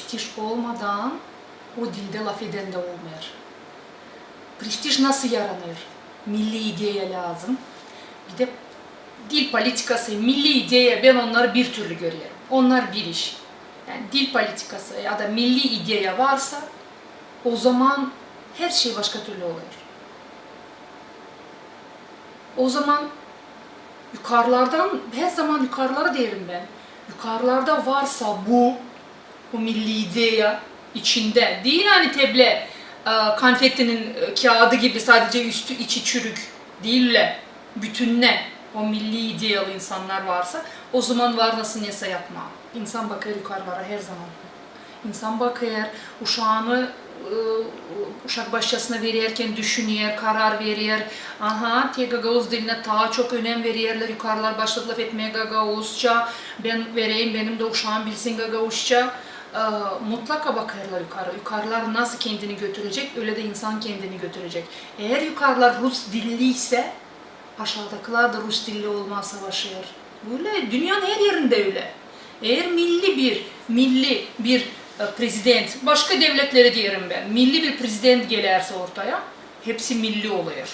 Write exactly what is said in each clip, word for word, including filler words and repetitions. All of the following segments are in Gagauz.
Prestij olmadan o diltä lafedän dä olmêêr. Prestij nasıl yaranêr? Milli ideya lääzım. Bir dä dil politikası, milli ideya, bän onnarı bir türlü görerim. Onnar bir iş. Yani dil politikası ya da milli ideya varsa, ozaman herşey başka türlü olêr. Ozaman yukarılardan, herzaman yukarıları deerim bän, yukarılarda varsa bu, o milli ideya içindä, diil ani te bölä, e, konfetinin, e, kiyaadı gibi sadecä üstü, içi çürük diil, bütünnä o milli ideyalı insannar varsa, ozaman var nasıl nesä yapmaa. İnsan bakêr yukarılara herzaman. İnsan bakêr, uşaanı, e, uşak başçasına verärkän düşüner, karar verer. Aha, te gagauz dilinä taa çok önem vererlär, yukarılar başladı lafetmää gagauzça, bän vereyim, benim dä uşaam bilsin gagauzça. E, mutlaka bakêrlar yukarı. Yukarılar nasıl kendini götürecek, ölä dä insan kendini götürecek. Eer yukarılar rus dilli isä, aşaadakılar da rus dilli olmaa savaşêr. Bölä dünnenin her erindä ölä. Eer milli bir, milli bir, e, prezident, başka devletleri deerim bän, milli bir prezident gelärsä ortaya, hepsi milli olêr.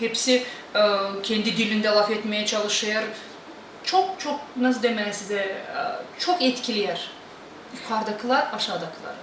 Hepsi, e, kendi dilindä lafetmää çalışêr. Çok, çok, nasıl demää sizä, e, çok etkileer. Yukarıdakılar aşaadakıları.